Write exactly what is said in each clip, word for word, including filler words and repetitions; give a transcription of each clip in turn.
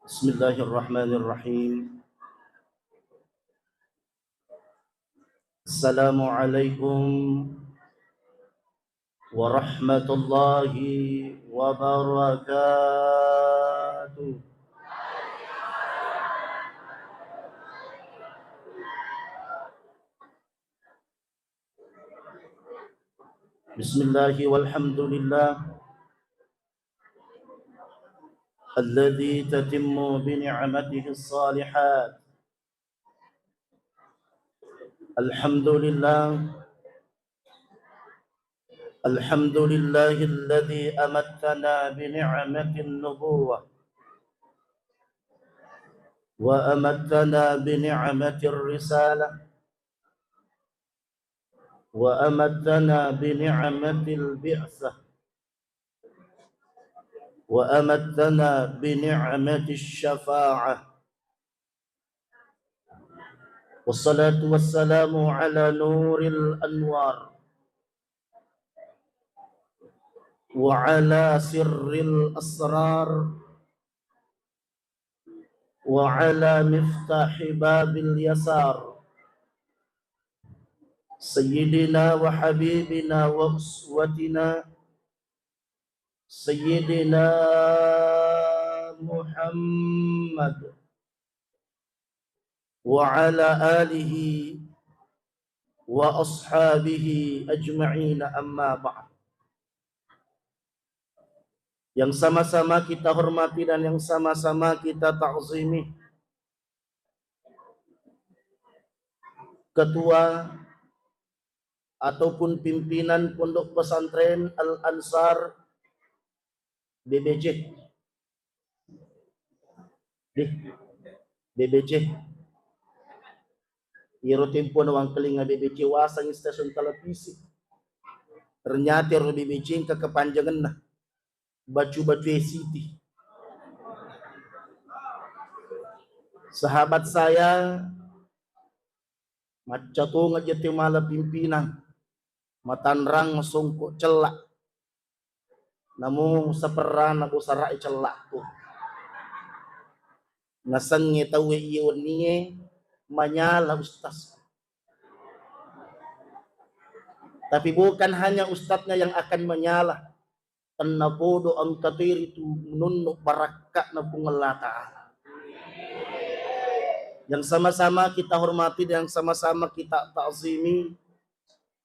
Bismillahirrahmanirrahim. Assalamualaikum warahmatullahi wabarakatuh. Bismillah walhamdulillah. Alladzi tatimmu bi ni'matihi shalihat. Alhamdulillah. Alhamdulillahilladzi amattana bi ni'matin nubuwah. Wa amattana bi ni'matir risalah. Wa amattana bi ni'matil bi'tsah. Wa amattana bi ni'matis syafa'ah. Wassalatu wassalamu ala nuril anwar. Wa ala sirril asrar. Wa ala miftahi babil yasar. Sayyidina wa habibina wa uswatina. Sayyidina Muhammad. Wa ala alihi wa ashabihi ajma'in, amma ba'd. Yang sama-sama kita hormati dan yang sama-sama kita ta'zimi, Ketua ataupun Pimpinan Pondok Pesantren Al-Ansar B B C. Di B B C. Iyaro tempo na wangkalinga B B C waseng stasiun televisi. Ternyata ero B B C engka kepanjanganna Bacu-Bacu City. Sahabat saya, macca tongeng jette mala pimpinang, matanrang songko cella. Namu saperrana busara'i cella'ku. Nasengnge tauwe iye wennie manyala ustaz. Tapi bukan hanya ustaznya yang akan menyala, tennapodo engka toi ritu nunnu barakka'na Puang Allah Ta'ala. Yang sama-sama kita hormati dan yang sama-sama kita ta'zimi,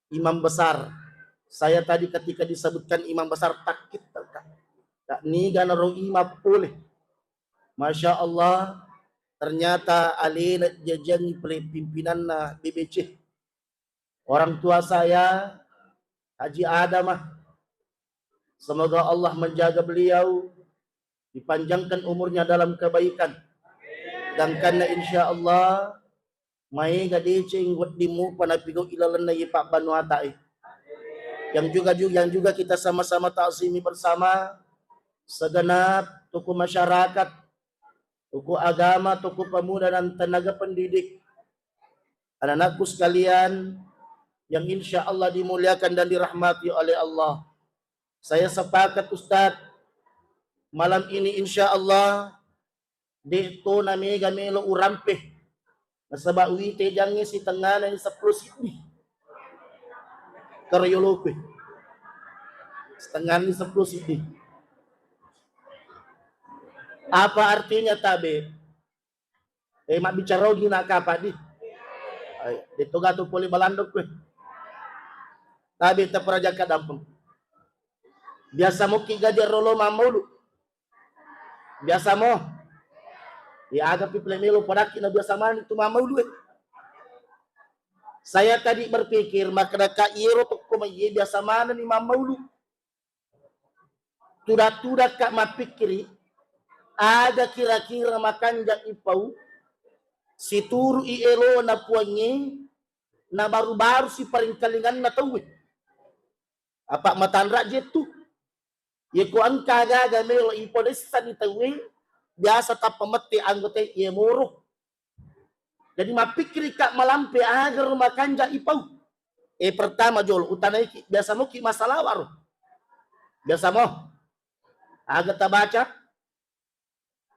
Imam Besar. Saya tadi ketika disebutkan Imam Besar, takkitta, Kak. Kak, niga naro imam pole. Masya Allah, ternyata alena jajangi pele-, pimpinanna B B C. Orang tua saya, Haji Adamah. Semoga Allah menjaga beliau, dipanjangkan umurnya dalam kebaikan. Sedangkan insya Allah, maega deceng wedding mupa napigau ilalenna iye pabbanuata e. Yang juga, ju-, yang juga kita sama-sama ta'zimi bersama segenap tokoh masyarakat, tokoh agama, tokoh pemuda dan tenaga pendidik. Anak-anakku sekalian yang insya Allah dimuliakan dan dirahmati oleh Allah. Saya sepakat Ustadz, malam ini insya Allah de' to na mega melo urampe. Nasaba' uwite jangnge sitengngana ni seppulo siddi. Karo yoloku e. Sitengngana ni seppulo siddi. Apa artinya tabe? Eh, mabbicara ogi na kapa di. Ai, de' to gato pole balandok kue. Tabe taparajakka dampeng. Biasa mokki gaji rolo mammaulu. Biasa mo. Ya, aga pi pole melo padakki na biasa mani tu mammaulu e. Saya tadi berpikir, makkeda ka iyero tokko mai ye biasa manenni mammaulu. Tuda-tudakka mappikkiri, aga kira-kira makanja ipau situru i elona Puangnge, na baru-baru si paringkalinganna tauwe. Apa matanra jettu. Yeko engka aga-aga melo ipodessani tauwe, biasa tappa mette anggota iye moro. Jadi mappikkirika malampe aga ro makanja ipau. Eh, pertama jolo utanaiki, biasa moki masalawaro. Biasa mo. Aga tabaca?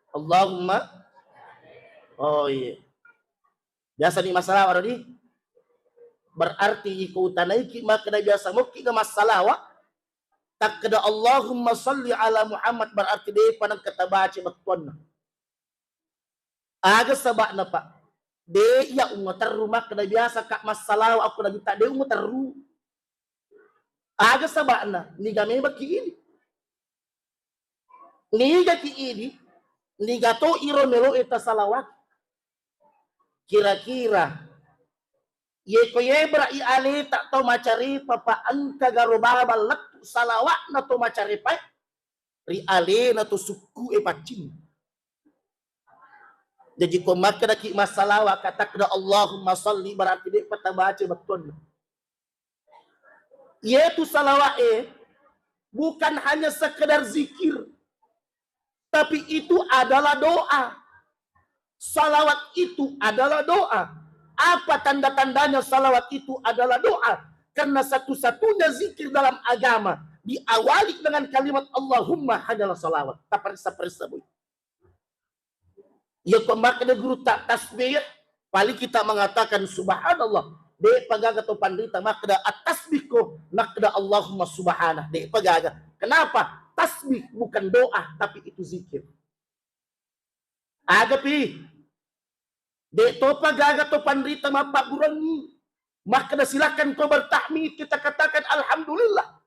Allahumma. Oh iya. Biasa ni massalawa ro di. Berarti iko utanaiki makkeda biasa mokki ga massalawa, takkeda Allahumma salli ala Muhammad, berarti depa nengka tabaca bettuanna. Aga saba'na, Pak? De iya umaterru makkeda biasa ka massalawa aku Nabi ta de umaterru. Aga saba'na? Niga mebakki ini. Niga ki idi, niga to iro melo e tasalawat. Kira-kira, ye ko yebra i aleta to macarepa pa engka garo baba lettu salawatna to macarepa ri alena to sukku e paccing. Jaji ko makkedaki massalawa katakda Allahumma salli, berarti de'pa tabaca bettuanna. Yetu salawat e bukan hanya sekedar zikir, tapi itu adalah doa. Salawat itu adalah doa. Apa tanda-tandanya salawat itu adalah doa? Karena satu-satunya zikir dalam agama diawali dengan kalimat Allahumma hanyalah salawat. Taparessa-paressa boy. Iya ko makkeda guru ta tasbih, paling kita mengatakan subhanallah. De pagaga to panrita makkeda at-tasbih ko, makkeda Allahumma subhanah. De pagaga. Kenapa? Tasbih bukan doa, tapi itu zikir. Aga pi. De to pagaga to panrita mappaggurangi. Makkeda silakan kau bertahmid, kita katakan alhamdulillah.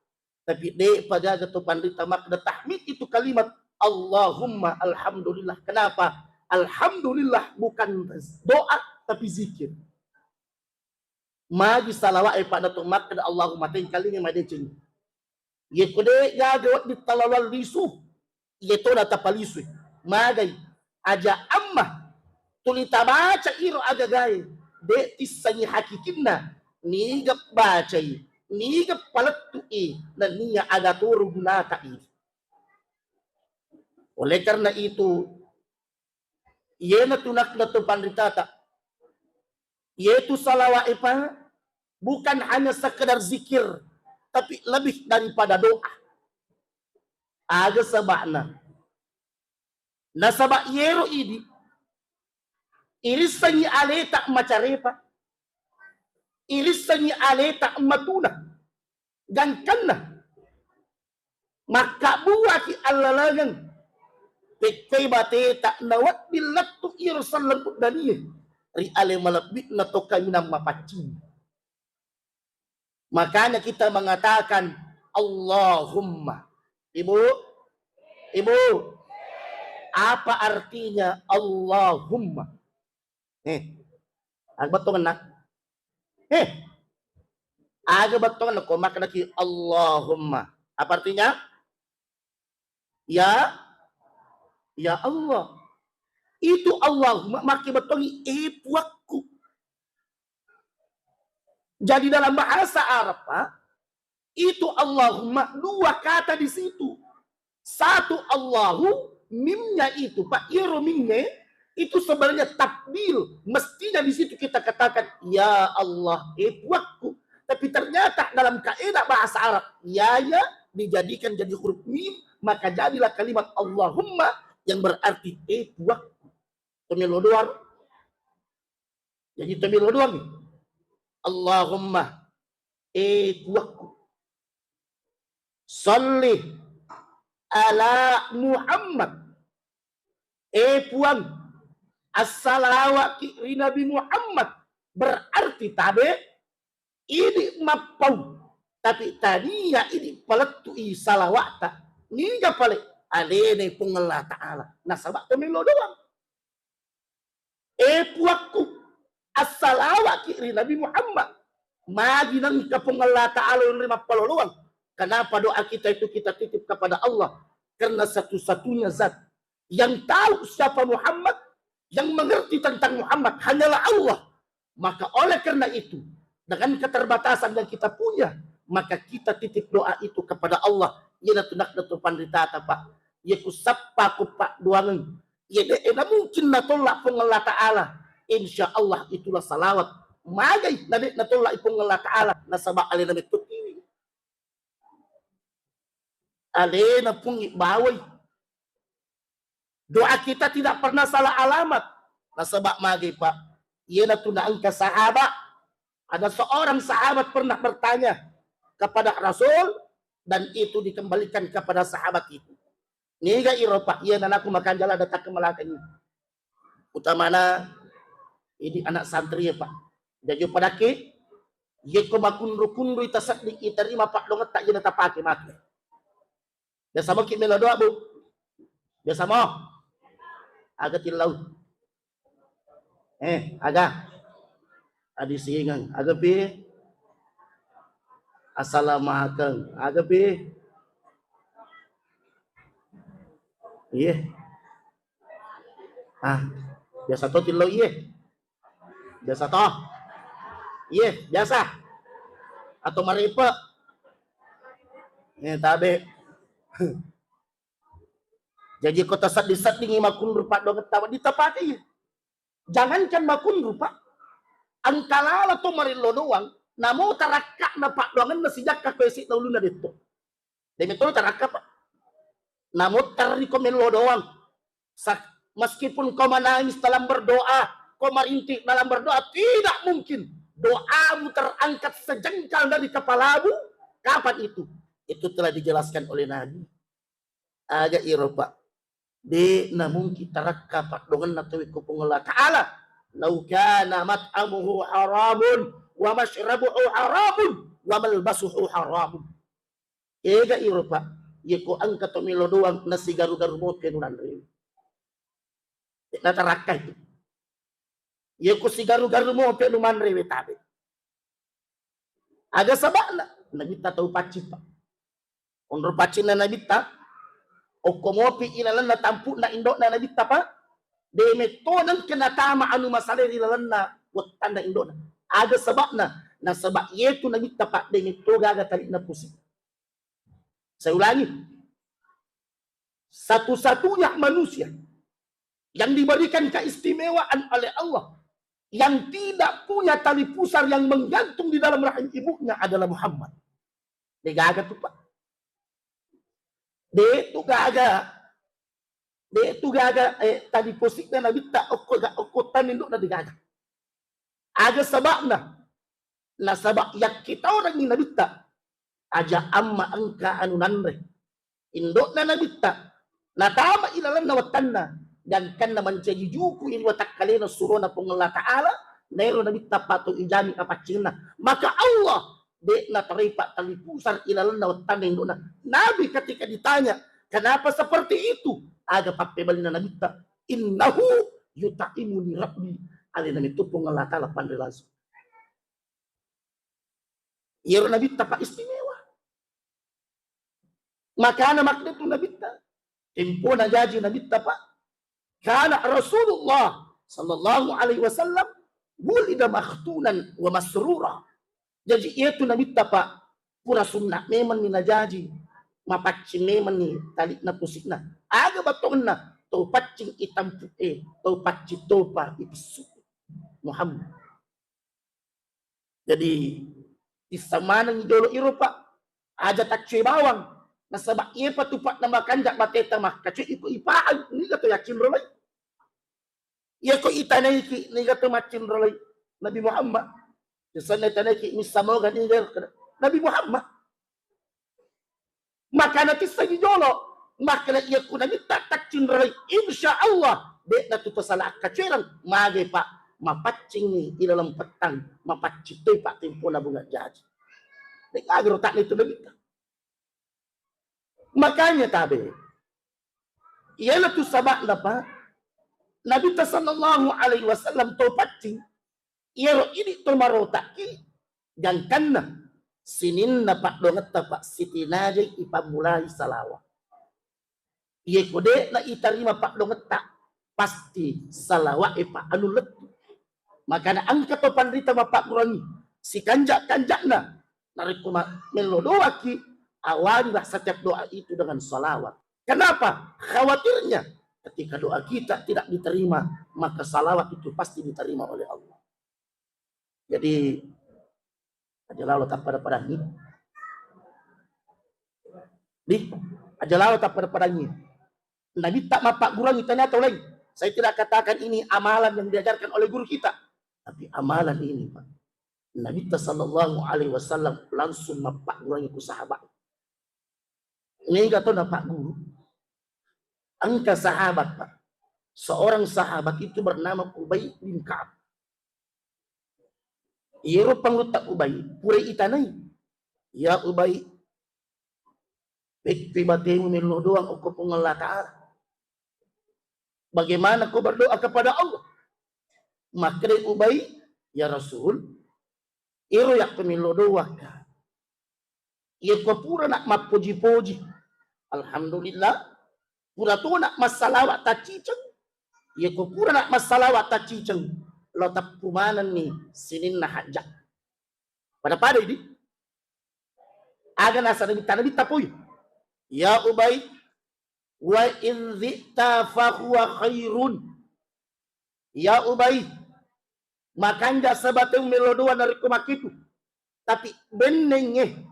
Tapi de pagaga to panrita makkeda tahmid itu kalimat Allahumma alhamdulillah. Kenapa? Alhamdulillah bukan doa tapi zikir. Magi salawat e pada to makkeda Allahumma tengkalingi madeceng. Ye ko de gaga wedding talaloang lisu, ye to na tapalisui. Magai, aja amma tuli tabaca iro agagae, de tissengi hakikinna niga bacai, niga palettu'i, nennia aga toro gunata i. Oleh karena itu, iyena tunakna to panritata, yetu salawat e pa bukan hanya sekedar zikir, tapi lebih daripada doa. Aga saba'na? Nasaba yero idi irissengi aleta macarepa, irissengi aleta matuna, gangkanna makkabbuaki allalengeng, pekkoi bateta nawedding lettu iro selleng uddanie ri ale malebbi'na to kaminang mapaccing. Makanya kita mengatakan Allahumma. Ibu, ibu, apa artinya Allahumma? Eh, aga bettuanna? Eh, aga bettuanna ko makkedaki Allahumma? Apa artinya? Ya, ya Allah. Itu Allahumma makke bettuangi, eh puakku. Jadi dalam bahasa Arab, Pak, itu Allahumma dua kata di situ. Satu Allahu, mimnya itu, Pak, iro mimnya itu sebenarnya tabdil. Mestinya di situ kita katakan, ya Allah, eh puakku. Tapi ternyata dalam kaedah bahasa Arab, ya, ya dijadikan jadi huruf mim, maka jadilah kalimat Allahumma yang berarti eh puakku. Tomelo doang. Jadi tomelo doang. Allahumma, eh puakku. Salli ala Muhammad. Eh puang, assalawaki ri Nabi Muhammad. Berarti tabe idi mappau. Tapi tania idi palettu'i salawata. Niga pale? Alena Puang Allah Ta'ala. Nasaba tomelo doang. Eh puakku, assalawaki ri Nabi Muhammad. Magi nengka Puang Allah Ta'ala yang mappaloloang. Kenapa doa kita itu kita titip kepada Allah? Karena satu-satunya zat yang tahu siapa Muhammad, yang mengerti tentang Muhammad hanyalah Allah. Maka oleh karena itu, dengan keterbatasan yang kita punya, maka kita titip doa itu kepada Allah. Iyana tunakna tu panritata, Pak. Iya ku sappa ku paddoangeng. Iya de na mungkin natolla Puang Allah Ta'ala. Insya Allah itulah salawat. Magai na de natolla Puang Allah Ta'ala. Nasaba alena metto tiwi. Alena Puang bawai. Doa kita tidak pernah salah alamat. Nasaba magi, Pak? Iyanatu naengka sahabat. Ada seorang sahabat pernah bertanya kepada Rasul dan itu dikembalikan kepada sahabat itu. Niga iro, Pak? Iya, nanaku makanja lada takka malakani. Utamana idi anak santri ya, Pak. Jaji padakki, yeko makunru-kunru ita sedding ita rima paddoangetta, iya natapake matu. Biasa mo ki melo doa, Bu? Biasa mo? Aga tillau? Eh, aga? Adisingeng. Aga pi? Asalamakeng. Aga pi? Iye. Ah, biasa to tillau iye. Biasa to? Iye, biasa. Atau marepe? Eh, tabe. Jaji ko tasedding-seddingi makunru paddoangetta, wedding tapake iye. Jangankan makunru, Pak. Engka lala to marillo doang, namo tarakka'na paddoangenna sijakka ko ese'na ulunna detto. Demikian tarakka, Pak. Namo terri ko mello doang. Sa-, meskipun kau menangis dalam berdoa, kau merintih dalam berdoa, tidak mungkin doamu terangkat sejengkal dari kepalamu. Kapan itu? Itu telah dijelaskan oleh Nabi. Aga iro, Pak? De namungkin tarakka paddoangenna tauwe ko Puang Allah Ta'ala. Lau kana mat'amuhu haramun wa mashrabuhu haramun wa malbasuhu haramun. Ega iro, Pak? Yeko engka to melo doang nasigaru-garu mopi anu nanre. Natarakka itu. Yeko sigaru-garu mopi anu manre we tabe. Aga saba'na? Nabitta tau paccing, Pak. Onro paccinna Nabitta, okko mopi ilalenna tampu'na indo'na Nabitta, Pak. De metto nengka natama anu masale ri lalenna wettanna indo'na. Aga saba'na? Nasaba yetu Nabitta, Pak, de metto gaga tali'na pusi. Saya ulangi, satu-satunya manusia yang diberikan keistimewaan oleh Allah yang tidak punya tali pusar yang menggantung di dalam rahim ibunya adalah Muhammad. De gaga tu, Pak. De tu gaga. De tu gaga, eh, tali pusikna Nabitta okko ga-, okko tanna indo'na de gaga. Aga saba'na? Nasaba yakkitaurengngi Nabitta, aja amma engka anu nanre. Indo'na Nabitta natama ilalenna wettanna, gangkanna mancaji juku iri watakkalena surona Puang Allah Ta'ala, naero Nabitta pato ijami apaccinna. Maka Allah de nataroi pattali pusar ilalenna wettanna indo'na. Nabi ketika ditanya, "Kenapa seperti itu?" Aga pappebalina Nabitta, "Innahu yut'imuni Rabbi." Alena metu Puang Allah Ta'ala panre langsung. Iyaro Nabitta, Pak, istimewa. Makana makna tu Nabitta, tempona jaji Nabitta, Pak. Kana Rasulullah sallallahu alaihi wasallam wulida makhtunan wa masrura. Jaji iyatu Nabitta, Pak, pura sunna memang ni najaji, mapaccing memang ni tali'na pusikna. Aga batonna tau paccing itampu e, tau paccing topa ipessu. Muhammad. Jadi, tissa maneng jolo iro, Pak. Aja taccue bawang. Nasaba iyepa tu, Pak, namakanja bateta makkacoe iko ipahang, niga to yaccing rolai. Iya ko itanaiki, niga to maccing rolai Nabi Muhammad. Biasanya itanaiki, missa moga niga Nabi Muhammad. Makana tissengi jolo, makana iya ku Nabitta taccing rolai, insya Allah, de'na tu to sala akkacoereng, mage, Pak, mapaccingi ilaleng pettang, mapaccing toi, Pak, tempona bunga jaji. De gaga rotakna itu Nabitta. Makanya tabe. Iyana tu saba'na, Pak, Nabitta sallallahu alaihi wasallam to paccing, iyaro idi to marotakki, gangkanna sininna paddoangetta, Pak, sitinajai ipammulai salawa. Iye ko de'na itarima paddoangetta, pasti salawa e, Pak, anu lettu. Makana engka to panrita mappagguruangngi, sikanja-kanja'na narekko ma-, mello doaki, awalilah setiap doa itu dengan salawat. Kenapa? Khawatirnya ketika doa kita tidak diterima, maka salawat itu pasti diterima oleh Allah. Jadi, aja lalo tappada-padangi. Di, aja lalo tappada-padangi. Nabitta mappagguruangngi, tania tau laing. Saya tidak katakan ini amalan yang diajarkan oleh guru kita, tapi amalan ini, Pak. Nabitta sallallahu alaihi wasallam langsung mappagguruangngi ku sahabat. Mega to napagguru. Engka sahabat, Pak. Seorang sahabat itu bernama Ubay bin Ka'ab. Iyaro pangulutta Ubay, pura itanai. Ya Ubay, bettui batemu mello doang okko Puang Allah Ta'ala. Bagaimana kau berdoa kepada Allah? Makkeda Ubay, ya Rasul, ero yakko mello doang ka. Iyako pura nak mappoji-poji, alhamdulillah. Pura to nak massalawa tacciceng. Iyako pura nak massalawa tacciceng, lo teppu manenni sininna hajja. Pada-pada ini. Aga nasa Nabitta, Nabitta poi. Ya Ubay, wa in zi'ta fahuwa khairun. Ya Ubay, makanja sabateng mello doa narekko makkitu. Tapi bennengnge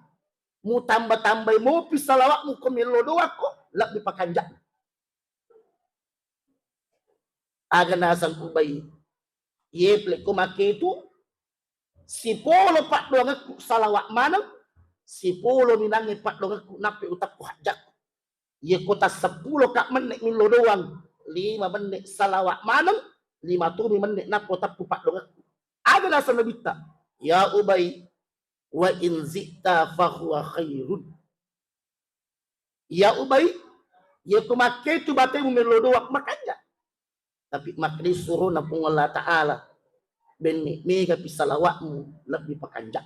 mutamba-tambai mopi salawatmu ko mello doa ko, lebbi pakanja. Aga nasang Ubay, ye plekko makkitu, sipolo paddoangekku salawat maneng, sipolo minangnge paddoangekku nappe utappu hajjakku. Iyako tasseppulo ka menne millo doang, lima menne salawat maneng, lima tumi menne nappo tappu paddongekku. Aga naseng Nabitta, ya Ubay, wa in zi'ta fahuwa khairun. Ya Ubay, iyako makketu batemu millo doang makanja. Tapi makkeda surona Puang Allah Ta'ala, benne megapi salawatmu lebbi pakanja.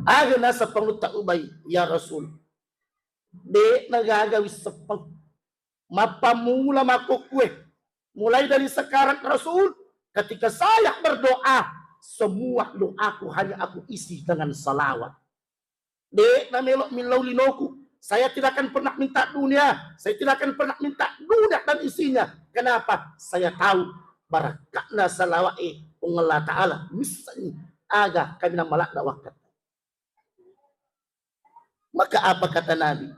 Aga naseng pangulutta Ubay, ya Rasul, de'na gaga wisseppang. Mappammula makkukkue, mulai dari sekarang Rasul, ketika saya berdoa, semua doaku hanya aku isi dengan salawat. De'na melo millau linoku. Saya tidak akan pernah minta dunia. Saya tidak akan pernah minta dunia dan isinya. Kenapa? Saya tahu barakatna salawat e Puang Allah Ta'ala missengngi aga kaminang maladda wakkat. Maka apa kata Nabi?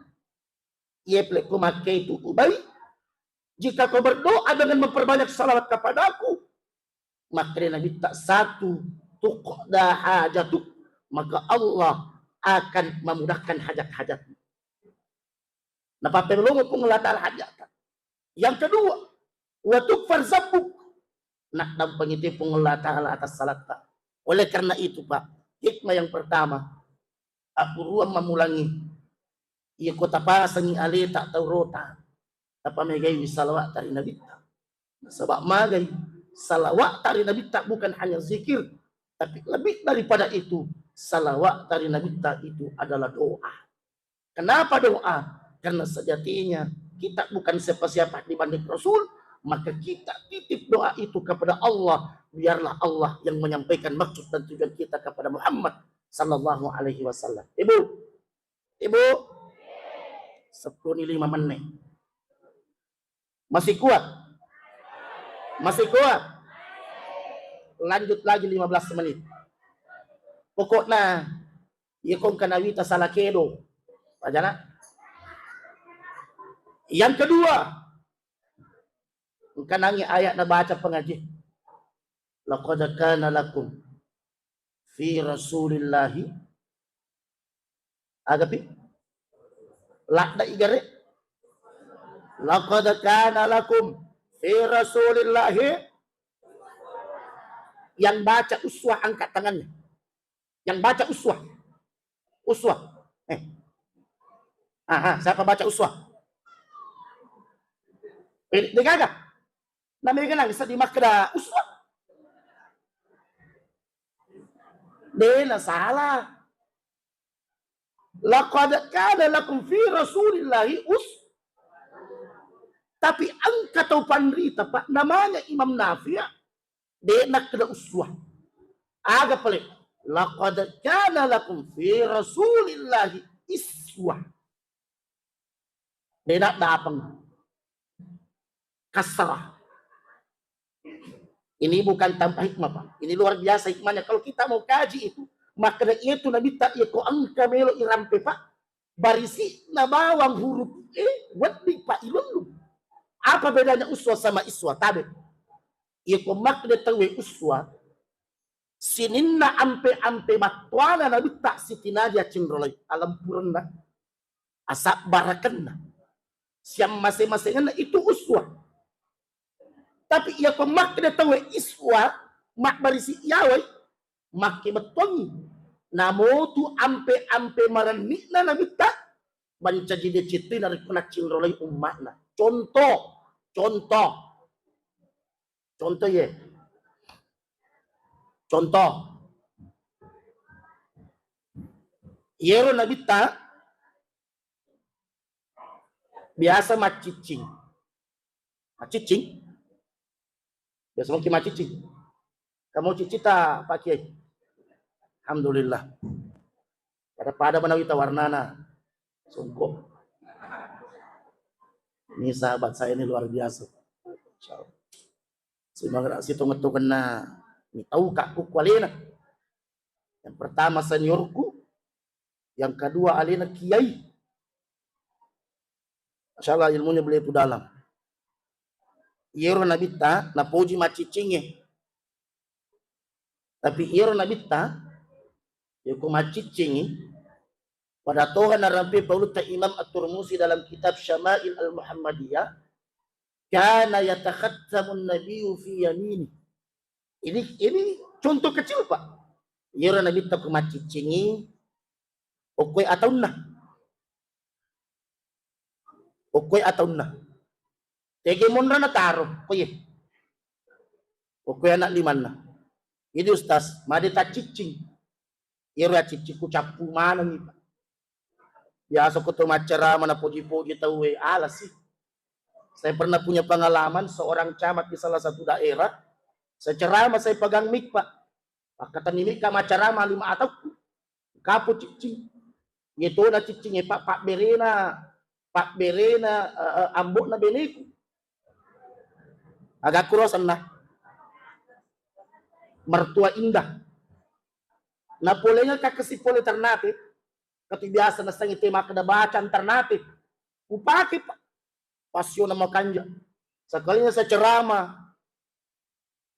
Ye plekko makketu Ubay, jika kau berdoa dengan memperbanyak salawat kepadaku, makkeda Nabitta, satu, tuqda hajatuk, maka Allah akan memudahkan hajat-hajatmu. Napappemolongo Puang Allah Ta'ala hajat. Yang kedua, wa tukfar zambuk, naddampengiti Puang Allah Ta'ala atas salatta. Oleh karena itu, Pak, hikmah yang pertama, appuruang mammulangi, iyako tapasengi aleta tau rota, tapamegaiwi salawatta ri Nabitta. Nasaba magai salawatta ri Nabitta bukan hanya zikir, tapi lebih daripada itu, salawatta ri Nabitta itu adalah doa. Kenapa doa? Karena sejatinya kita bukan siapa-siapa dibanding Rasul, maka kita titip doa itu kepada Allah, biarlah Allah yang menyampaikan maksud dan tujuan kita kepada Muhammad sallallahu alaihi wasallam. Ibu, Ibu, seppulo lima menit. Masih kuat? Masih kuat? Lanjut lagi lima belas menit. Pokokna, iya kong kanawita salah kedo. Pajana. Yang kedua, engka nangi ayat nabaca pengaji. Laqad kana lakum fi Rasulillahi, agapi? Ladda igare? Laqad kana lakum fi Rasulillahi, yang baca uswah angkat tangannya. Yang baca uswah. Uswah. Eh. Aha, siapa baca uswah? Eh, degaga. Namanya kan sedih makkeda uswah. Dena salah. Laqad kana lakum fi Rasulillahi us-, tapi engka tau panrita, Pak, namanya Imam Nafi', de nakkeda uswah. Aga pale? Laqad kana lakum fi Rasulillahi iswah. De nadapeng. Kasrah. Ini bukan tanpa hikmah, Pak. Ini luar biasa hikmahnya. Kalau kita mau kaji itu, maka itu Nabitta, iya ko engka melo irampe, Pak. Barisi'na bawang huruf E wedding, Pak, ilellung. Apa bedanya uswa sama iswa? Tabe. Iya ko makkeda tauwe uswa, sininna ampe-ampe mattoana Nabitta sitinaja cinrolai, alempurenna, asabbarakenna, siammase-masengenna, itu uswa. Tapi iya ko makkeda tauwe iswa, mabbarisi yawai, makke bettuangngi. Namotu ampe-ampe marenni'na Nabitta, mancaji decettu narekko naccinrolai umma'na. Contoh, contoh, contoh ye. Contoh. Iyero Nabitta biasa macciccing. Macciccing? Biasa mungkin macciccing. Kamu ciccita, Pak Kiai? Alhamdulillah. Pada-pada manawita warnana. Sungko. Ini sahabat saya ini luar biasa. Masya Allah. Semangat situ ngetu kena. Ini tahu kak kuku alena. Yang pertama seniorku, yang kedua alena kiai. Masya Allah, ilmunya beliau itu dalam. Iyero Nabitta napoji macciccingnge. Tapi iyero Nabitta, yako macciccingngi, pada toha narampe paulutta Imam At-Turmusi dalam kitab Syama'il Al-Muhammadiyah, kana yatakhattamun nabiyyu fi yamini. Ini, ini contoh kecil, Pak. Iyero Nabitta ko macciccingngi, okkoi ataunna. Okkoi ataunna. Tege monra nataro, ko ye. Okkoi anak limanna. Ini Ustaz, made tacciccing. Iyero acciccing ku cappu manengi, Pak. Biasa ko to maccarama napoji-poji tauwe, ala sih. Saya pernah punya pengalaman seorang camat di salah satu daerah. Saya ceramah, saya pegang mic, Pak. Pakkatenni mic ka maccarama lima ataukku. Kapo ciccing. Iye tona ciccing e, Pak, pabberena, pabberena, eh, eh, ambo'na beneku. Agakku ro senna. Mertua Indah. Napolenga ka kasi pole Ternate. Kati biasa nasengi te makkeda bacang Ternate. Upake, Pak. Pasiona makanja. Sekalinya saya ceramah.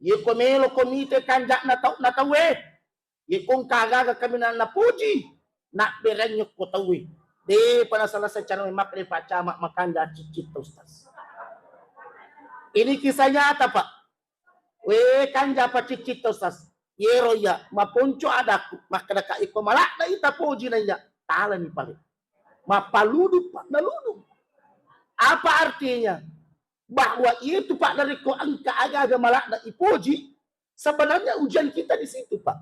Ye ko melo ko mite kanja'na tau, na tauwe. Ye ko engka aga-aga kaminang napuji, nabbereng ko tauwe. Depa naselesai cara makkeda Pak Camat makanja ciccit Ustaz. Ini kisah nyata, Pak. We, kanja apa ciccit Ustaz? Yero iya, maponco adakku, makkeda ka iko malakna ita poji na iya, talani pale. Mapaludu, Pak, naludu. Apa artinya? Bahwa itu, Pak, narekko engka aga-aga malakna ipoji, sebenarnya ujian kita di situ, Pak.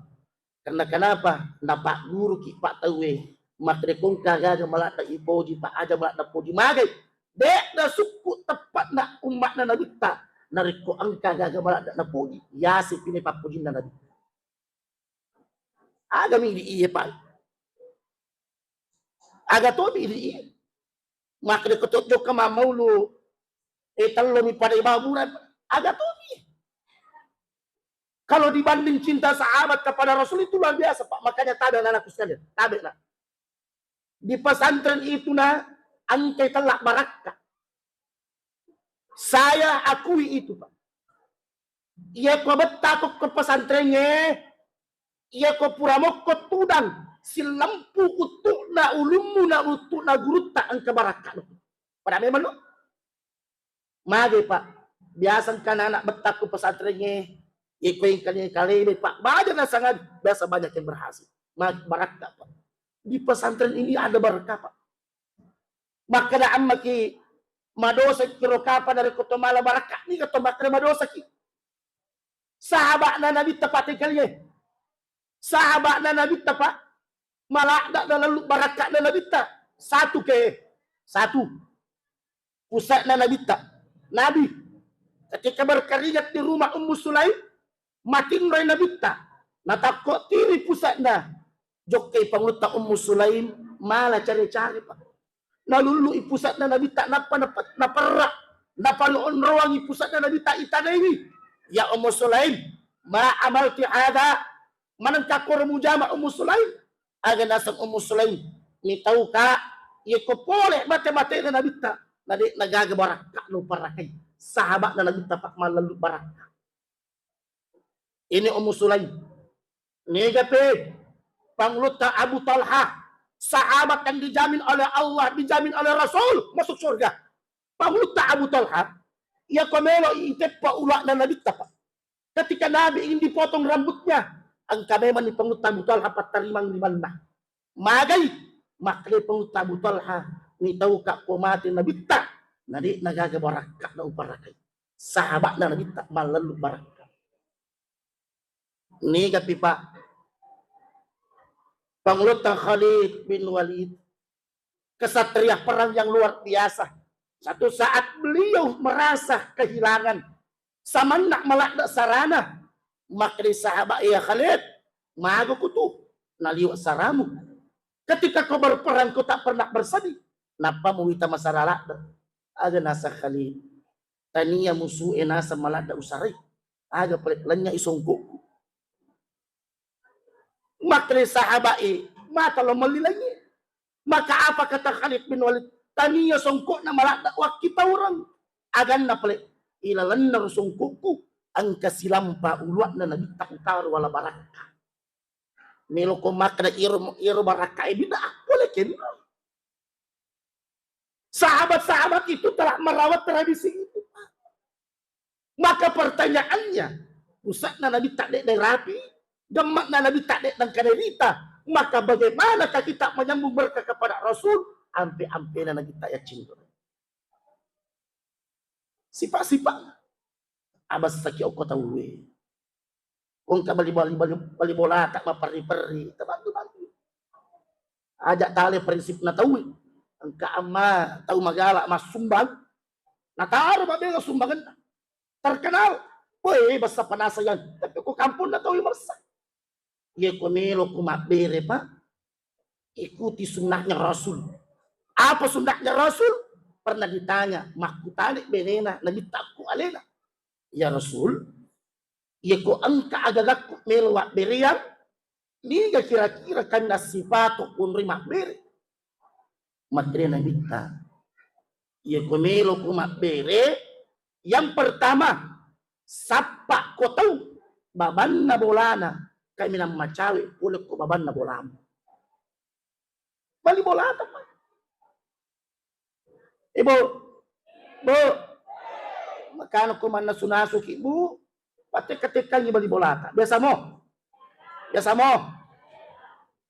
Karena kenapa? Napagguruki, Pak, tauwe. Makrekko engka aga-aga malakna ipoji, Pak, aja malakna poji magai. De'na sukku teppa'na umma'na Nabitta. Narekko engka aga-aga malakna napoji, yasi pine pappojinna Nabitta. Aga mi di iye, Pak. Aga tomi idi. Makkeda ko to jokka mammaulu, eh, tello mi pada baburan. Aga tomi. Kalau dibanding cinta sahabat kepada Rasul itu luar biasa, Pak. Makanya tabe, anakku sekalian, tabe, nak. Di pesantren itu, nak, engkai tella barakka. Saya akui itu, Pak. Iya ko bettako ke pesantrengnge, iya ko pura mokko tudang, silempu uttu'na ulummu na uttu'na gurutta engka barakka. Pada memang no. Mage, Pak. Biasa engka anak bettako pesantrengnge, iya ko engka ni kalebe, Pak. Banyak nasangan, biasa banyak yang berhasil. Ma-, barakka, Pak. Di pesantren ini ada barakka, Pak. Makkeda ammaki, madosa kiro kapang narekko to mala barakka, niga to makkeda madosaki. Sahaba'na Nabitta, Pak, tengkalingai. Sahaba'na Nabitta, Pak, malakna nalellu barakka'na Nabitta. Satu ke, satu. Pusatna Nabitta. Nabi, ketika berkeringat di rumah Ummu Sulaim, matinroi Nabitta. Natakko tiri pusatna. Jokkai pangulutta Ummu Sulaim, mala care-care, Pak. Nalullu'i pusatna Nabitta, nappa nap-, naperra, napaonroangi pusatna Nabitta, itanaiwi, "Ya Ummu Sulaim, ma amalti hadza?" Manengka koro mujama Ummu Sulaim? Aga naseng Ummu Sulaim, mitau ka, Iyako pole mate-matena Nabitta, na de' nagaga barakka' lo parakai. Sahaba'na Nabitta, Pak, mallellu barakka'. Ini Ummu Sulaim. Niga pe Pangulutta Abu Talha, sahabat yang dijamin oleh Allah, dijamin oleh Rasul masuk surga. Pangulutta Abu Talha, iyako melo iteppa ula'na Nabitta, Pak. Ketika Nabi ingin dipotong rambutnya, engka memang ni Pangulutta Abu Talha pattarimang limanna. Magai, makkeda Pangulutta Abu Talha, mitauka ko mate Nabitta, na de' nagaga barakka' na uparakai. Sahaba'na Nabitta mallellu barakka'. Niga pi, Pak, Pangulutta Khalid bin Walid, kesatria perang yang luar biasa. Satu saat beliau merasa kehilangan. Samanna maladde' sarana, makkeda sahabat, "Ya Khalid, maga ko tu naliwa' saramu? Ketika kau berperang, kau tak pernah bersedih. Nappa muwita masara ladde'?" Aga naseng Khalid, "Tania musu'e naseng maladde' usarai. Aga pale' lenynya'i songko'ku." Makkeda sahabat e, "Mata lo melli lenynya'i." Maka apa kata Khalid bin Walid? "Tania songko'na maladde' wakkitaureng. Aganna pale', ilalenna ro songko'ku engka silampa ulua'na Nabitta utaro wala barakka'." Melo ko makkeda iro, iro barakka' e bid'ah, pole kenro. Sahabat-sahabat itu telah merawat tradisi itu, Pak. Maka pertanyaannya, pusa'na Nabitta de' narapi, gemme'na Nabitta de' nengka narita, maka bagaimanakah kita menyambung berkah kepada Rasul? Ampe-ampena Nabitta yaccingkuru. Sifat-sifat. Abessaki okko tauwe. Ko engka bali, bali, bali, bali bolata maperri-perri, tabantu-bantu. Aja' tale prinsipna tauwe. Engka amma tau magala' massumbang, nataro mabela sumbangenna. Terkenal. Woi, bessa panasa yang. Tapi ko kamponna tauwe mabessa. Iyako melo ko mabbere, Pak, ikuti sunnahnya Rasul. Apa sunnahnya Rasul? Pernah ditanya, makkutana benena, Nabitta ku alena, "Ya Rasul, iyako engka agagakku melo wabbereang, niga kira-kira kanna sipato kunri mabbere?" Makkeda Nabitta, "Iyako melo ko mabbere, yang pertama, sappa ko tau babanna bolana, kaminang macawe pole ko babanna bolamu." Bali bolata, Pak. Ibu, Bu, makana ko mannasu-nasu ki, Bu, patekka-tekkangi bali bolata. Biasa mo? Biasa mo?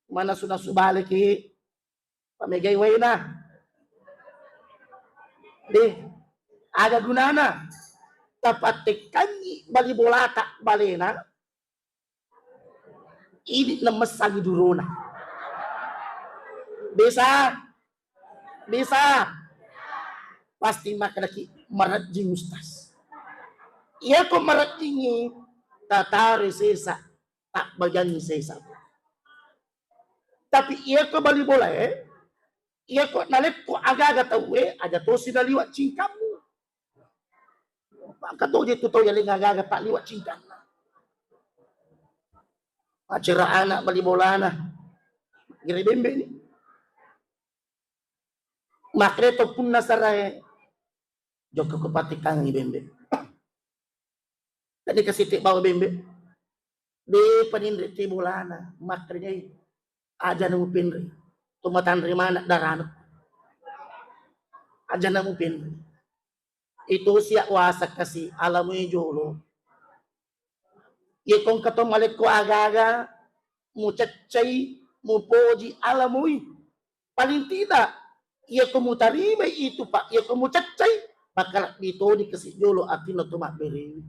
Mannasu-nasu bale ki, pamegai waena. Deh, aga gunana? Tapattekkangi bali bolata balena, idi' namessangi durona. Bisa? Bisa? Pasti makkedaki, "Marejjing, Ustaz." Iyako marejjingngi, tataroi sesa, tabbagiangngi sesa. Tapi iyako bali bolae, iyako nalekko agaga tauwe, aja tosi naliwa' cingkammu. Maka toje tu tau yalengnga agaga taliwa' cingkanna. Acara ana' bali bolana. Gere bembe ni. Makkeda to punna sarae, jokka ko patekkangngi bembe. Tadi kasi te bawa bembe. De' paninre te bolana, makkeda, "Aja namu penre. To matanre mana' darana. Aja namu penre." Itu sia' wasa kasi alamui jolo. Iyako engka to malekko agaga, muceccai, mupoji alamui. Paling tidak, iyako mutarimai itu, Pak, iyako muceccai, makalebbi toni kasi jolo atinna to mabberewe.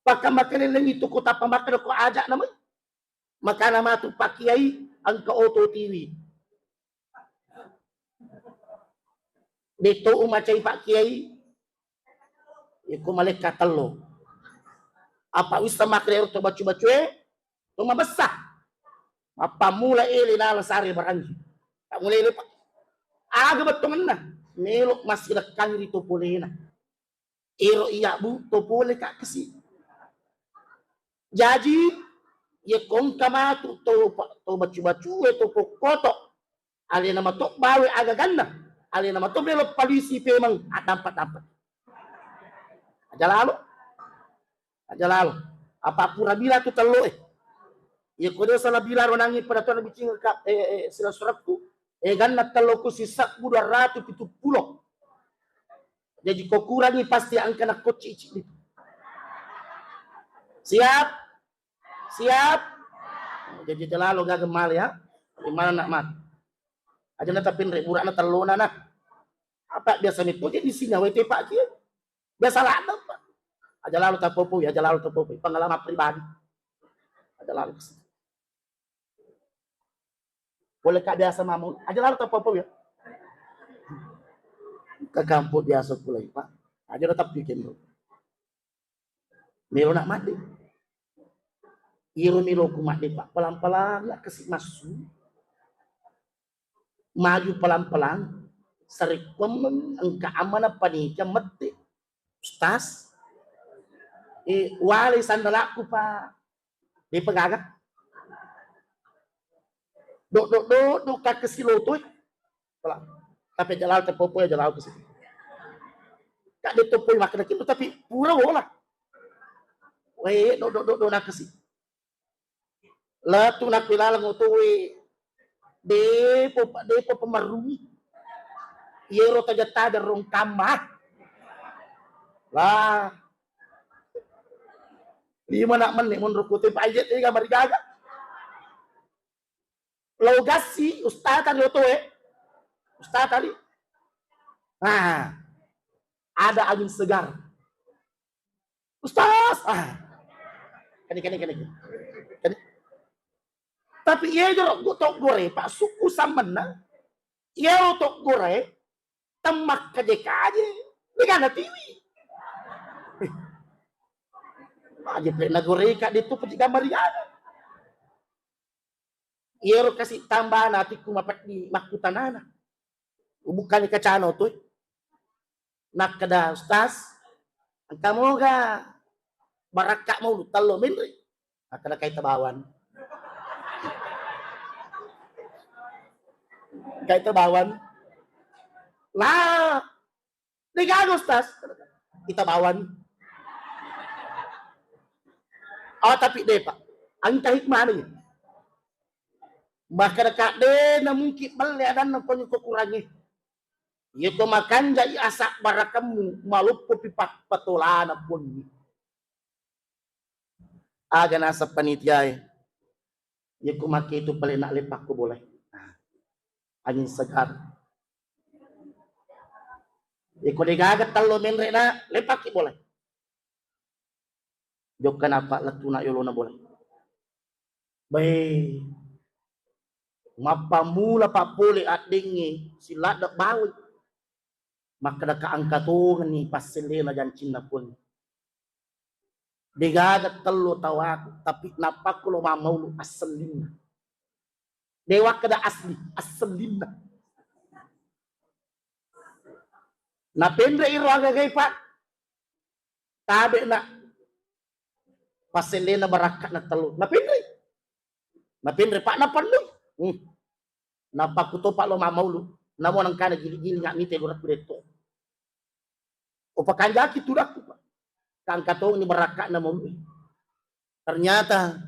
Paka makaleleng itu ko tappa makkeda ko aja' namai. Makana matu Pak Kiai engka oto tiwi. De' to umacai Pak Kiai, iko malekka tello. Apa wissa makkeda ero to bacu-bacue, to mabessa. Mappammula ele nala sare barangi. Tak mulai ele, Pak. Aga bettongenna, melo massilekkangi ri to polena. Ero iya' Bu, to pole ka' kasi. Jaji, iya ko engka matu to pa-, to bacu-bacue, to pokkoto. Alena mato bawe agaganna. Alena mato melo polisi pemeng addampa-dampa. Aja lalo. Aja lalo. Apa pura bila tu tello e. Iya ko de salah bila ronangi pada tuan bicing ka eh, eh, sila suratku. Eh ganna tello ku sisabbu dua ratu pitu pulo. Jadi ko kurangi pasti angka na kocci icik itu. Siap? Siap? Jadi aja lalo gaga male ya. Di mana nak mat? Aja na tapi rek burak na tello na nah. Apa biasa itu jadi sinya wete pak kia. Biasa ladde pak. Aja lalo tapopo ya, aja lalo tapopo. Pengalaman pribadi. Aja lalo. Boleh kak biasa mamau. Aja lalo tapopo ya. Ke kampung biasa pulai pak. Aja tetap bikin bro. Melo nak mati. Iro melo ku mati pak. Pelan-pelan nak kasih masuk. Maju pelan-pelan, sarekkuammeng engka amanah panitia mette, Ustaz, eh, walai sandalakku, Pak. Depa gaga. Dok, dok, dok, dok, kake silotoi. Pala. Tapi aja lao tepopo, aja lao ke situ. Kak de topoi makkeda kitu, tapi pura wola. Weh, dok, dok, dok, dok, nakesi. Lettu nakku ilaleng otoe, depo, depo pemerrumi. Iyero taja-taja rong kamma. Lah. Lima nak menit menurutku, tapi aja tiga marigaga. Lo gasi, ustaz tadi otoe. Ustaz tadi. Nah, ada angin segar. Ustaz, ah. Kani, kani, kani, kani. Tapi iya jero go toggore, Pak, suku samenna. Iya toggore, temmak kaje-kaje, degana tiwi. Aja pe nagoreka ditu peci gambar iya. Iyaro kasi tambana atikku mapeddi makkutanana. Ubukkani kacana otoe. Nakkeda, "Ustaz, engka moga barakka maulu tello menre?" Nakkeda, "Kaita bawang." Kaita bawang. Lah, degaga, Ustaz. Kita bawang. Oh, tapi de, Pak. Engka hikmah nih. Makkeda, "Kak, de na mungkin belle adanna ko kurangi." Iya ko makanjai asabbarakemmu, maloppopi pa-, patolana Puangnge. Aga naseng panitiae, iya ko makketu pale na leppakko bolae. Nah, angin segar. Iya ko degaga tello menre na leppakki bolae. Jokka napa lettu na yolona bolae. Bae. Mappammula pappole addengnge siladde bawai. Makkeda ka engka tongenni passellena jancinna Puang. Degaga tello tawaku, tapi nappakku lo mammaulu assellinna. Dewakkeda asli, assellinna. Napenre iro agagai, Pak. Tabe na passellena barakka na tellu. Napenre. Napenre, Pak, napennui. Hmm. Napakkutopa lo mammaulu. Namo nengkana gili-gili nggak mite gorakku detto. Upakanjaki tudakku, Pak. Kangkatongni barakka na maului. Ternyata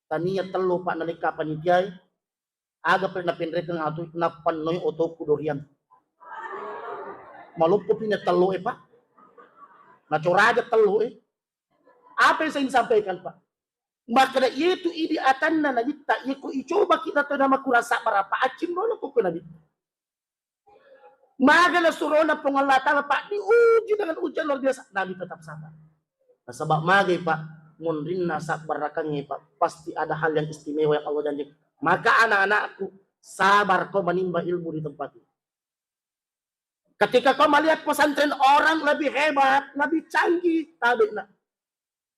tania tello, Pak, nalekka panitiai. Aga pale napenrekeng atu, napennoi otoku dorian. Maloppopi na tello e, Pak. Nacoraja tello e. Apa yang saya ingin sampaikan, Pak? Makkeda iyatu idi atanna Nabitta, iyako icoba kita to namakurasa barapa, accinrona koko Nabitta. Maga nasurona Puang Allah Ta'ala, Pak, diuji dengan ujian luar biasa. Nabi tetap sabar. Nasaba magai, Pak, munrinna sabbarakangnge, Pak, pasti ada hal yang istimewa yang Allah janjikan. Maka anak-anakku, sabar kau menimba ilmu di tempat ini. Ketika kau melihat pesantren orang lebih hebat, lebih canggih, tabe na.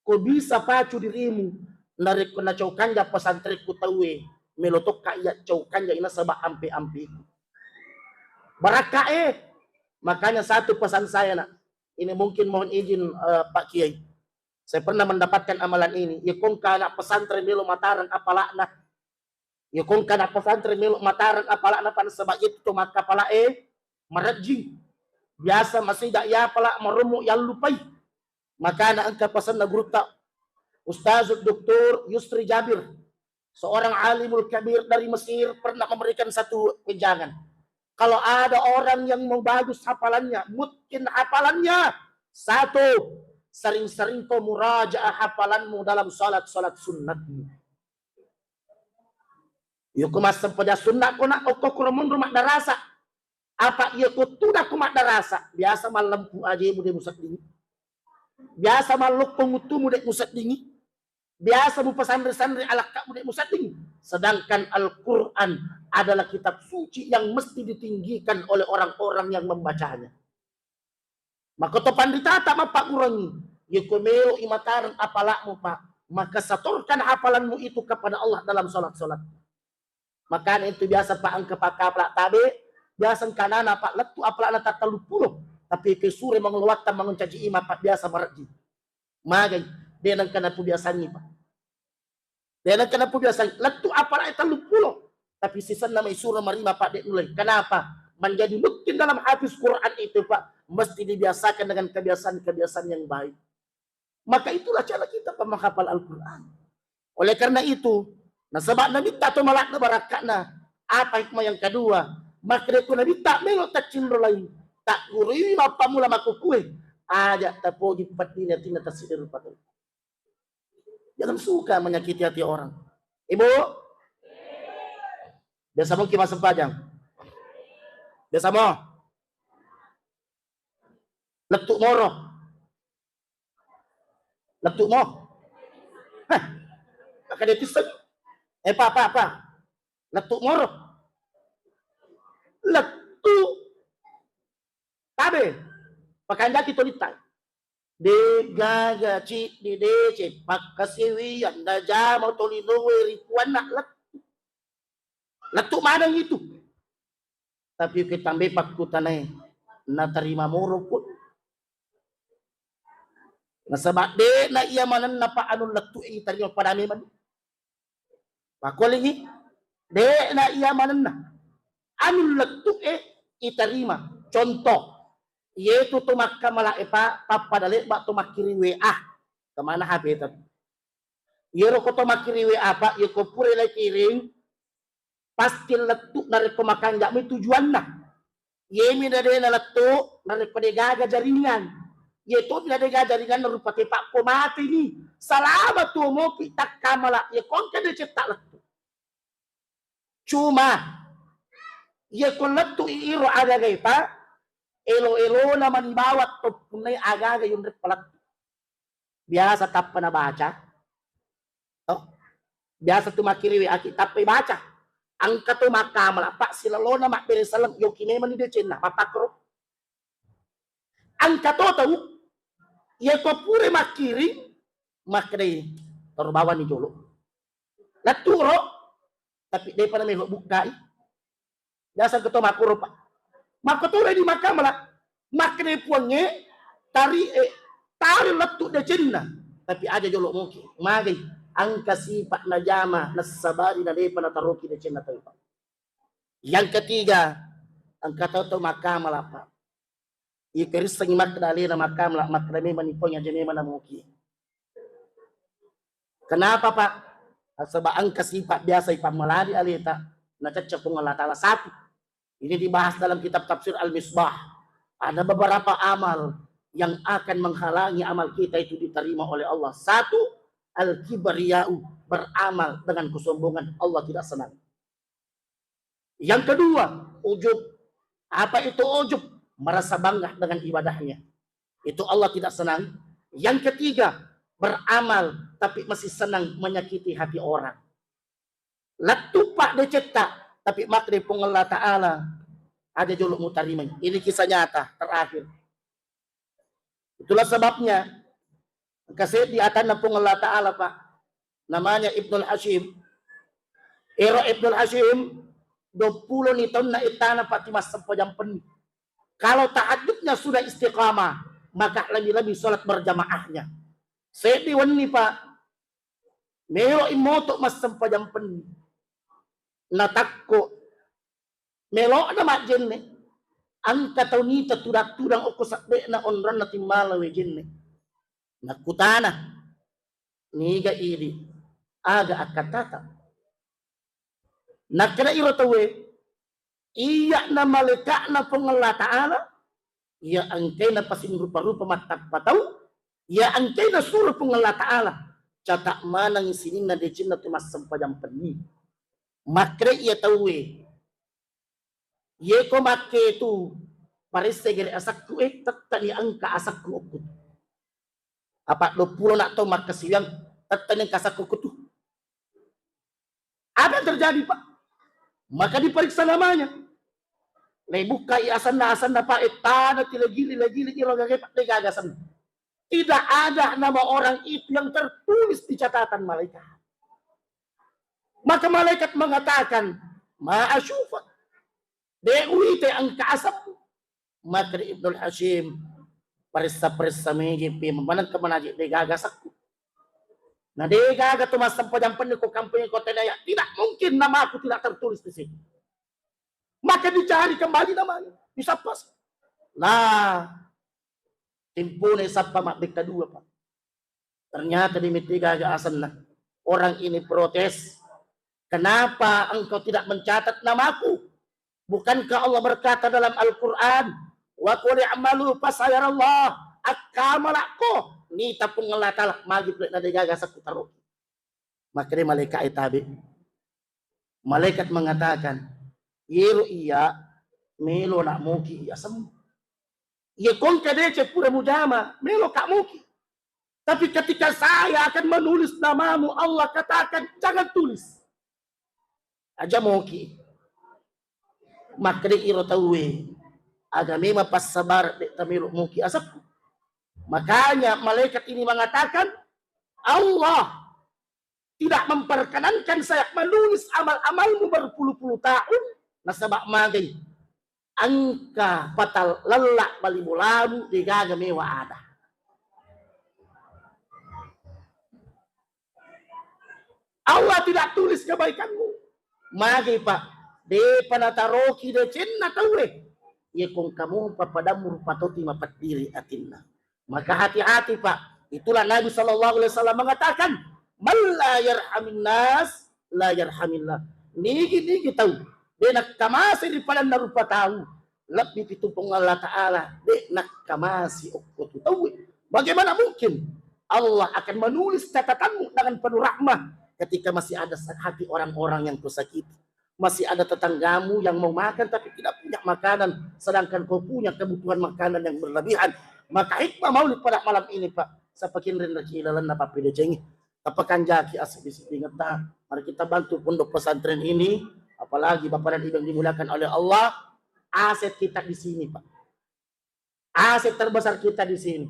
Ko bisa pacu dirimu, narekko nacaukanja pesantrekku tauwe, melo tokka iya caukanja nasaba ampe-ampeku. Barakka e. Makanya satu pesan saya, Nak. Ini mungkin mohon izin, eh, Pak Kiai. Saya pernah mendapatkan amalan ini. Ya, kongka anak pesantren melo matareng apalakna. Iya ko engka na pesantren melo matareng apala'na, pa nasaba' itu to makkapala'e marejjing. Biasa masida' iya apala' marommo yallupai. Makana engka pesanna gurutta Ustaz Doktor Yusri Jabir, seorang alimul kabir dari Mesir, pernah memberikan satu wejangan. Kalau ada orang yang mau bagus hafalannya, mungkin hafalannya satu, sering-sering kau murajaah hafalanmu dalam salat-salat sunnatmu. Yoko massempajang sunna' ko na' okko kuro monro maddarasa. Apa iya ko tudakko maddarasa, biasa mallempu ajemu de' musedding. Biasa mallokkong uttumu de' museddingi. Biasa mupasanre-sanre alakka'mu de' musedding. Sedangkan Al-Quran adalah kitab suci yang mesti ditinggikan oleh orang-orang yang membacanya. Makoto panritata mappagguruangngi, yeko melo i matareng apala'mu, Pak, maka setorkan hafalanmu itu kepada Allah dalam salat-salat. Makana itu biasa, Pak, engka pakkapala' tabe, biasa engka nana, Pak, lettu apala'na tattallu pulo, tapi ke sure mangeloatta mangencaji imam, Pak, biasa marejji. Magai, de' nengka napubiasangi, Pak. De' nengka napubiasangi. Lettu apala'e tallu pulo. Tapi sisenna mai suro marima, Pak, de' nulai. Kenapa? Menjadi mungkin dalam hafiz Quran itu, Pak, mesti dibiasakan dengan kebiasaan-kebiasaan yang baik. Maka itulah cara kita, Pak, menghafal Al-Quran. Oleh karena itu, nasaba' Nabitta to mala'na barakka'na. Apa hikmah yang kedua? Maka de' ko Nabitta melo taccinro laing. Tagguruiwi mappamula makkukue. Aja' tapoji peddini atinna tassiddi rupa tau. Jangan suka menyakiti hati orang. Ibu? Biasa mo ki massempajang? Biasa mo? Lettu' moro? Lettu' mo? Hah? Maka de' tisseng. Eh, Pak, Pak, Pak. Lettu' moro? Lettu'. Tabe. Pakanjaki tolitta. De' gaga ciddi deceng pakkasiwiang najama tolinoe ri puanna lettu'. Lettu' maneng itu. Tapi ko tambai pakkutanae, natarima moro pun. Nasaba' de'na iya manenna, Pak, anu lettu'e itarima pada memang. Pakkualengngi, de'na iya manenna. Anu lettu'e itarima. Contoh, iyetu to makkamala'e, Pak, pappada lebba' to makkiring W A. Kemana H P tadi? Iyero ko to makkiring W A, Pak, iyeko pura nakiring, pasti lettu' narekko makanja'mi tujuanna. Iyemi na de' nalettu', narekko de' gaga jaringan. Iye tomi na de' gaga jaringan, narupa tepa' ko mateni. Salama tuo mopi takkamala', iye ko engka decetta' lettu'. Cuma, iye ko lettu'i iro aga-agae, Pak, elo-elona mani bawang to punnai aga-aga yonreppa lettu'. Biasa tappa nabaca. To? Biasa tu makkiring W A ki tappai baca. Engka to makkamala', Pak, silolona mabbere saleng, yoki memanni decenna, mappakkoro. Engka to tau, iya ko pura makkiring, makkedai, "Toro bawani jolo." Lettu'ro, tapi de'pa namelo bukkai. Biasa engka to makkoro, Pak. Makkotoro di makkamala', makkedai puangnge, tari, eh, tari lettu' decenna, tapi aja jolo moki. Magai, engka sipa' najama, nassabari na de'pa nataroki decenna tau, Pak. Yang ketiga, engka tau-tau makkamala', Pak. Ikerissengi makkeda alena makkamala', makkeda memang ni puang aja memang namoki. Kenapa, Pak? Nasaba' engka sipa' biasa ipammalari aleta, nacacca Puang Allah Ta'ala. Satu, ini dibahas dalam kitab tafsir Al-Misbah. Ada beberapa amal yang akan menghalangi amal kita itu diterima oleh Allah. Satu, al-kibriya'u, beramal dengan kesombongan, Allah tidak senang. Yang kedua, ujub. Apa itu ujub? Merasa bangga dengan ibadahnya. Itu Allah tidak senang. Yang ketiga, beramal tapi masih senang menyakiti hati orang. Lettu', Pak, decetta', tapi makkeda Puang Allah Ta'ala, aja jolo mutarimai. Ini kisah nyata terakhir. Itulah sebabnya, engka seddi atanna Puang Allah Ta'ala, Pak. Namanya Ibnul Hashim. Ero Ibnul Hashim, dua puluh ni taunna ettana, Pak, timassempajang penni. Kalau tahajudnya sudah istiqamah, maka lebih-lebih sholat berjamaahnya. Seddi wenni, Pak, melo imoto massempajang penni. natakko, melo'na majjenne, engka tau nita tudang-tudang okko seddena onronna timmala wae jenne. Nakkutana, "Niga idi, aga akkattata?" Nakkeda iro tauwe, "Iya'na malaeka'na Puang Allah Ta'ala, iya engkaina pasing rupa-rupa mattappa tau, iya engkaina suro Puang Allah Ta'ala, cata maneng sininna decenna tu massempajang penni." Makkeda iya tauwe, "Yeko makke tu paressai gere asakku, eh, tettani engka asakku okku." Apa dua puluh nak tau makkasiwiang, tettani engka asakku okku tu. Apa yang terjadi, Pak? Maka diperiksa namanya. Lebukkai asanna, asanna, Pak, eh, tana tilagili, lagili, iro gage, Pak, de gaga asanna. Tidak ada nama orang itu yang tertulis di catatan malaikat. Maka malaikat mengatakan, "Ma asyufa, de uite engka asam." Maka di Ibnul Hasyim, "Paressa-paressa meje pe, maneng ke manaje de gaga asakku. Na de gaga tu massempajang penni ko kampung ko tenaya, tidak mungkin namaku tidak tertulis di situ." Maka dicari kembali namanya, disappa. Lah, tempone sappa mabbekka dua, Pak. Ternyata de mette gaga asanna. Orang ini protes, "Kenapa engkau tidak mencatat namaku? Bukankah Allah berkata dalam Al-Quran, 'Wa qul i'malu fasayarallah', akkamalakko, nita Puang Allah Ta'ala, magi pole na de gaga asakku taroki." Makkeda malaikat e tabe. Malaikat mengatakan, "Yero iya melo nak moki iya sembuh. Iya kongka deceng pura mujama, melo kak moki. Tapi ketika saya akan menulis namamu, Allah katakan, 'Jangan tulis.'" Aja moki. Makkeda iro tauwe, "Aga memang passabar de tamelo moki asakku." Makanya malaikat ini mengatakan, "Allah tidak memperkenankan saya menulis amal-amalmu berpuluh-puluh tahun, nasaba magai engka patal lella bali bolamu de gaga mewa ada." Allah tidak tulis kebaikanmu. Magi, Pak, depa nataroki decenna tauwe. Iya kongka mopa padammu rupa toti mapeddiri atinna. Maka hati-hati, Pak. Itulah Nabi sallallahu alaihi wasallam mengatakan, "Man la yarhamin nas, la yarhamillah." Nigi-nigi tau de nakkamase ri padanna rupa tau, lebbi pitu Puang Allah Ta'ala de nakkamasi okko tu tauwe. Bagaimana mungkin Allah akan menulis catatanmu dengan penuh rahmah ketika masih ada hati orang-orang yang kau sakiti? Masih ada tetanggamu yang mau makan tapi tidak punya makanan, sedangkan kau punya kebutuhan makanan yang berlebihan. Maka hikmah maulid pada malam ini, Pak, sapakinreng reki ilalenna pappedecengi. Tapakanjaki asepi-sepi ngetta. Mari kita bantu pondok pesantren ini, apalagi Bapak dan Ibu yang dimuliakan oleh Allah, aset kita di sini, Pak. Aset terbesar kita di sini.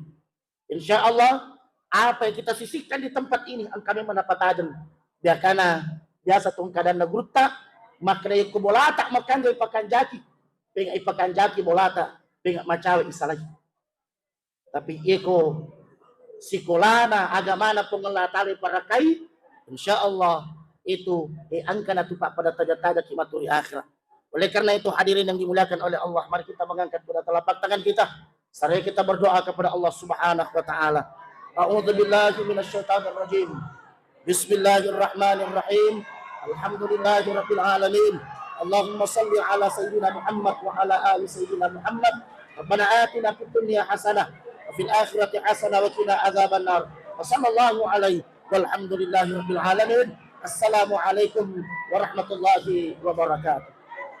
Insya Allah, apa yang kita sisihkan di tempat ini, engka memang napatajeng. Biakana biasa tongkadanna gurutta, makkeda yekko bolata makanjai pakanjaki, penga ipakanjaki bolata, penga macawe isalai. Tapi yeko sikolana agamana Puang Allah Ta'ala iparakai, insya Allah itu, eh, engkana tu pappada taja-tajaki maturi akhirat. Oleh karena itu, hadirin yang dimuliakan oleh Allah, mari kita mengangkat kedua telapak tangan kita. Saraya kita berdoa kepada Allah Subhanahu wa Ta'ala. A'udzubillahi minasyaitonirrajim. Bismillahirrahmanirrahim. Alhamdulillahirabbil alamin. Allahumma salli ala sayyidina Muhammad wa ala ali sayyidina Muhammad. Rabbana atina fid dunya hasanah wa fil akhirati hasanah wa qina adzabannar. Wa sallallahu alaihi walhamdulillahi rabbil alamin. Assalamualaikum warahmatullahi wabarakatuh.